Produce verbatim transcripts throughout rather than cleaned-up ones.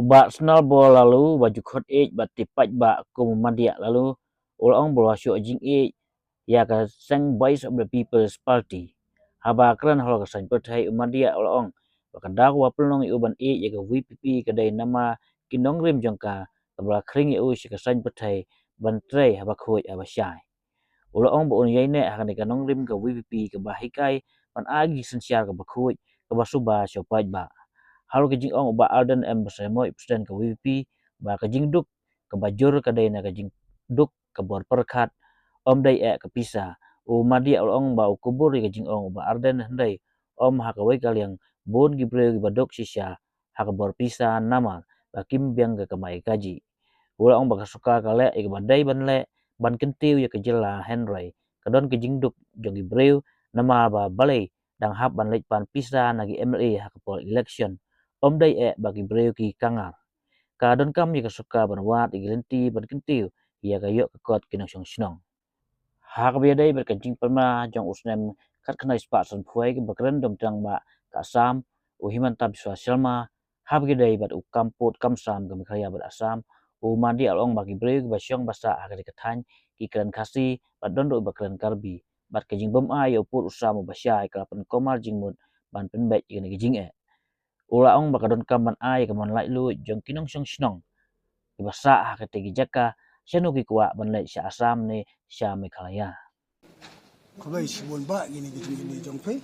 Bah Snalbor Laloo, ba ju khot ïeit bad tip paidbah kum u Madiah Laloo, u la ong ba u la shoh jingïeit ïa ka seng Voice of the People's Party. Haba kren halor ka seng pyrthei, u Madiah u la ong ba ka daw ba pynlong ïa u ban ïeit ïa ka VPP ka dei namar ki nongrim jong ka, kaba la khring ïa u sha ka seng pyrthei ban trei haba khuid haba shai. U la ong ba un ïaineh ha kane ka nongrim ka VPP kaba hikai ban ai ka jingsynshar kaba khuid kaba suba sha u paidbah. Halor ka jingong u Bah Ardent M Basaiawmoit, President ka VPP, ba ka jingduk kaba jur ka dei na ka jingduk ka bor pyrkhat, ym dei eh ka pisa. U Madiah u la ong ba u kubur ïa ka jingong u Bah Ardent, hynrei ym ha kawei ka liang, bun ki briew kiba duk shisha ha ka bor pisa namar ba kim biang ka kamai kajih. U la ong ba ka sorkar ka leh ïa kaba dei ban leh ban kyntiew ïa ka jylla, hynrei ka don ka jingduk jong ki briew namar ba balei dang hap ban leit pan pisa na ki MLA ha ka por election. Ym dei eh ba ki briew ki kangar. Ka donkam ïa ka sorkar ban wad ïa ki lynti ban kyntiew ïa ka ïoh ka kot ki nongshong shnong. Ha kaba ïadei bad ka jingpynmih jong u snem khatkhyndai spah sanphew wei kaba kren dom tang bad ka Assam, u Himanta Biswa Sarma, ha kaba ïadei bad u kam pud kam sam ka Meghalaya bad Assam, u Madiah u la ong ba ki briew kiba shong ba sah ha kane ka thaiñ ki kren Khasi bad don ruh ba kren Karbi, bad ka jingbym ai ïa u pud u sam uba shai ka la pynkulmar jingmut ban pynbeit ïa kane ka jingeh. U la ong ba ka donkam ban ai ka mon laitluid jong ki nongshong shnong kiba sah ha kata ki jaka, shano ki kwah ban leit, sha Assam ne sha Meghalaya. Khublei shibun bah ïa kine ki jingkylli jong phi.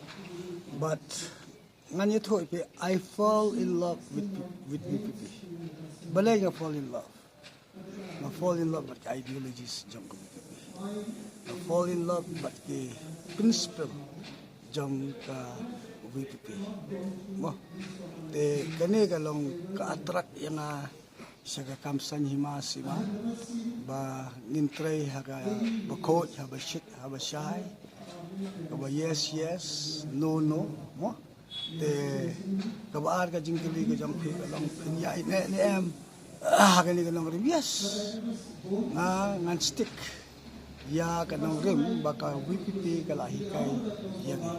But ngan ïathuh ïa phi, I fall in love with, with VPP. Balei nga fall in love? Nga fall in love bad ka ideologies jong ka VPP. Nga fall in love bad ki principle jong ka VPP. Mo, te kane ka long ka attract ïa nga sha ka kam saiñ hima sima, ba ngin trei ha kaba khuid, ha kaba shit, ha kaba shai, kaba yes yes, no no. Mo, te kaba ar ka jingkylli ka jong phi ka long phin ïaineh ne em ha kane ka nongrim. Yes, nga ngan stick ïa ka nongrim ba ka VPP ka la hikai ïa ngi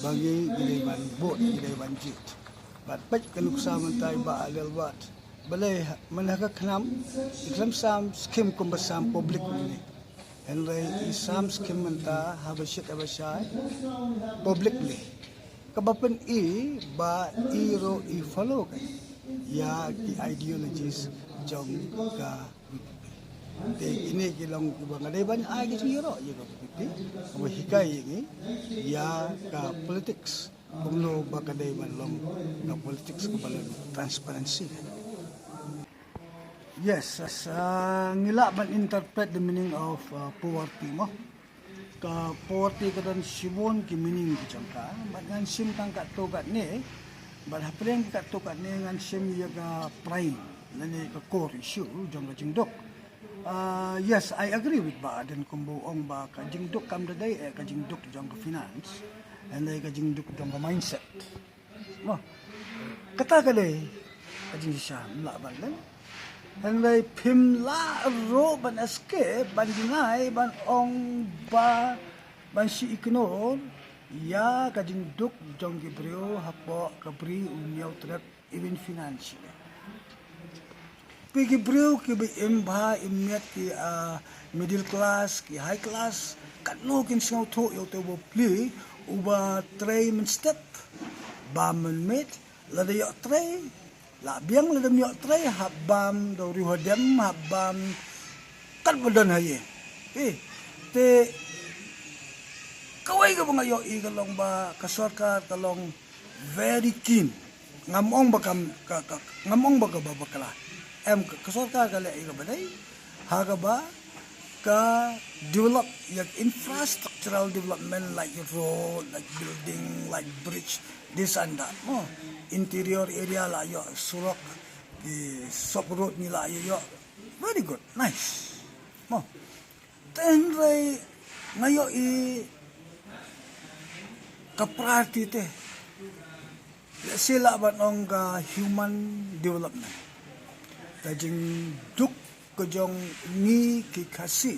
ba ngi, ngi dei ban vote, ngi dei ban jied. Bad peit ka nuksa mynta i Bah Adelbert, balei mynta ha ka KHNAM i khlem sam skim kumba sam public mynne? Hynrei i sam skim mynta ha ba shit ha ba shai publicly, kaba pyni ba i ruh i follow ka ïa ki ideologies jong ka VPP. Te kine ki long kiba nga dei ban ai ka jingïaroh ïa ka VPP, kaba hikai ïa ngi ïa ka politics, kumno ba ka dei ban long ka politics kaba long transparency. Yes, uh, ngi lah ban interpret the meaning of, uh, poverty mo. Ka poverty ka don shibun ki meaning ki jong ka, bad ngan shim tang katto katne, bad hapdeng katto katne ngan shim ïa ka prime lane ka core issue jong ka jingduk. Uh, yes, I agree with Bah Ardent kumba u ong ba ka jingduk kam da dei eh ka jingduk jong ka finance, hynrei ka jingduk jong ka mindset. Mo, kata ka dei ka jingshisha, ym lah ban len. Hynrei phim lah ruh ban escape, ban deny, ban ong ba, ban shu ignore ïa ka jingduk jong ki briew hapoh ka bri u Hynñiewtrep, even financially. Phi ki briew kiba im bha im miat, ki, ah, middle class, ki high class, katno kin sngewthuh ïa uta u bapli uba trei mynstep, bam mynmiet, lada ïoh trei la biang, lada ym ïoh trei hap bam da u riewhadem, hap bam katba don ha ïing. Eh, te kawei kaba nga ïohi ka long ba ka sorkar ka long very keen. Ngam ong ba kam, ka, ka, ngam ong ba kaba bakla. Em, ka, ka sorkar ka leh ïa kaba dei ha kaba ka develop ïa infrastructural development, like road, like building, like bridge, this and that mo. Interior area la ïoh surok, ki sop road ngi la ïoh. Very good, nice mo. Te hynrei nga ïohi ka priority te, lehse lah ban ong ka human development, ka jingduk ka jong ngi ki Khasi.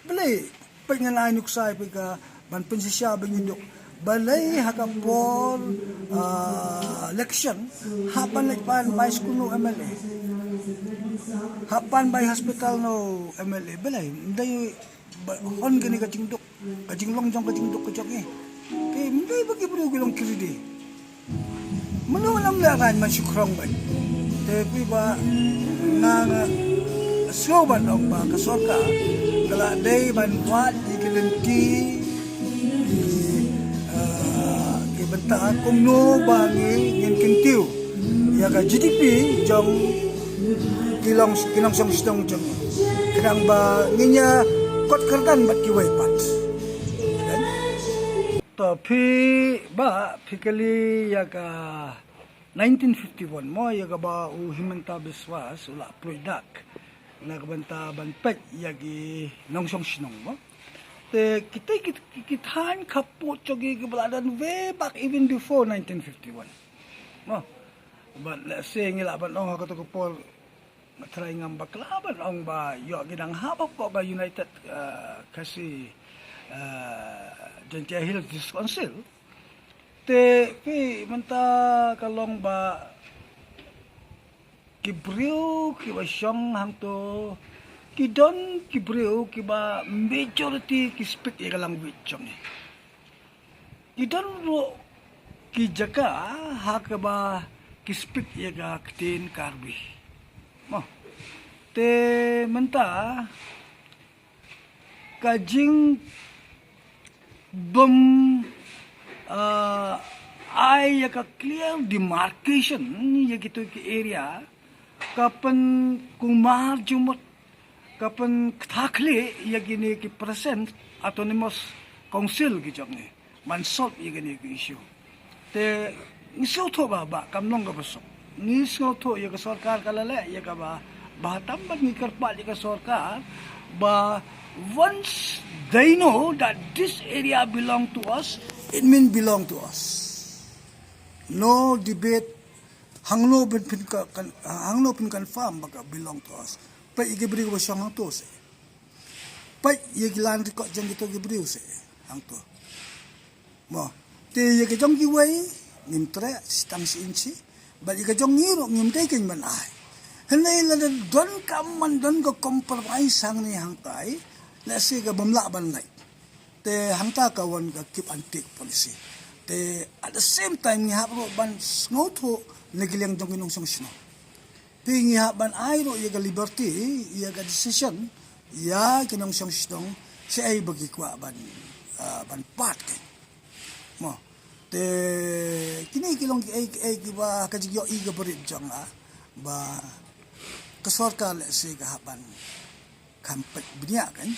Balei, peit ngan ai nuksa ïa phi ka ban pynshisha ba ngin duk Balei ha ka por, ah, election hap ban leit pan bai skul no M L A, hap pan bai hospital no M L A, balei? Ym dei ba hon kane ka jingduk, ka jinglong jong ka jingduk ka jong i. Te ym dei ba ki briew ki long ki ridi. Mano lam la ran man shu khrong bad. Te phi ba nga nga sngew ban ong ba ka sorkar ka la dei ban wad ïa ki lynti, ah, ki bynta kumno ba ngi ngin kyntiew ïa ka G D P jong ki long, ki nongshong shnong jong ngi. Khnang ba ngin ïa kot kyrdan bad kiwei pat. To phi ba phi kylli ïa ka nineteen fifty-one mo, ïa kaba u Himanta Biswas u la pynlong dak na ka bynta ban peit ïa ki nongshong shnong mo. Te kita ki, ki, ki thaiñ khappud jong ki kiba la don way back even before nineteen fifty-one mo. But let's say ngi lah ban ong ha kato ka por, nga trai ngam bakla ban ong ba ïoh ki dang hap hapoh ka United, uh, Khasi, uh, Jaintia Hills District Council. Te phi mynta ka long ba ki briew kiba shong hangto ki don ki briew kiba majority ki speak ïa ka language jong ngi. Ki don ruh ki jaka ha kaba ki speak ïa ka ktien Karbi mo. Te mynta ka jingbym, ah, ai ïa ka clear demarcation ïa kito ki area ka pynkulmar jingmut, ka pynktah khlieh ïa kine ki present autonomous council ki jong ngi ban solve ïa kine ki issue. Te ngi sngewthuh ba, ba kam long kaba suk. Ngi sngewthuh ïa ka sorkar ka la leh ïa kaba bha tam bad ngi kyrpad ïa ka sorkar ba once they know that this area belong to us, it mean belong to us. No debate. Hangno phin, phin ka, kan, hangno phin confirm ba ka belong to us? Peit ïa ki briew ba shong hangto seh. Peit ïa ki land record jong kito ki briew seh hangto. Mo, te ïa ka jong kiwei ngim treh shi tang shi inchi. Bad ïa ka jong ngi ruh ngim dei kein ban ai. Hynrei lada donkam ban don ka compromise hangne hangtai, lehse ka bym lah ban lait. Te hangta ka wan ka give and take policy. Te at the same time ngi hap ruh ban sngewthuh na ki liang jong ki nongshong shnong. Te ngi hap ban ai ruh ïa ka liberty, ïa ka decision ïa ki nongshong shnong shaei ba ki kwah ban, ah, ban part kein. Mo, te kine ki long kiei kiei kiba ka jingïohi kaba rit jong nga ba ka sorkar lehse ka hap ban kham peit bniah kein.